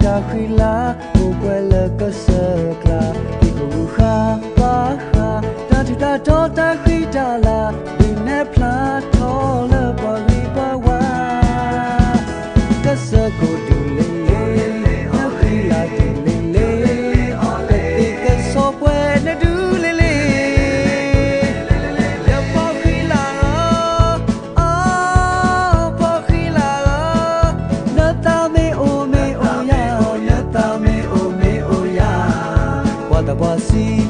တၢ်ဃံလၤ အိၣ်ပှဲၤလၢကစၢၢ်ကျါ, ဟံၣ်ဖိဃီဖိ ဘၣ်ဃး တၢ်ထူးတၢ်တီၤ တၢ်ဃံတၢ်လၤ, ဒုးနဲၣ်ဖျါထီၣ်လၢပှၤဂ့ၤပှၤဝါ, ကစၢၢ်ကိးဒူလ့ၤလ့ၤ, နဃံလၤဒူလ့ၤလ့ၤ, ပသ့ၣ်ကဆီပှဲၤနဒူလ့ၤလ့ၤ, နဖီၣ်ဃံလၤဧၢ, အီ ဖီၣ်ဃံလၤဧၢ, နသးမ့ၢ်အိၣ်မ့ၢ်အိၣ်ယၤ, နသးမ့ၢ်အိၣ်မ့ၢ်အိၣ်ယၤ, ပှၤသးပှၢ်စံး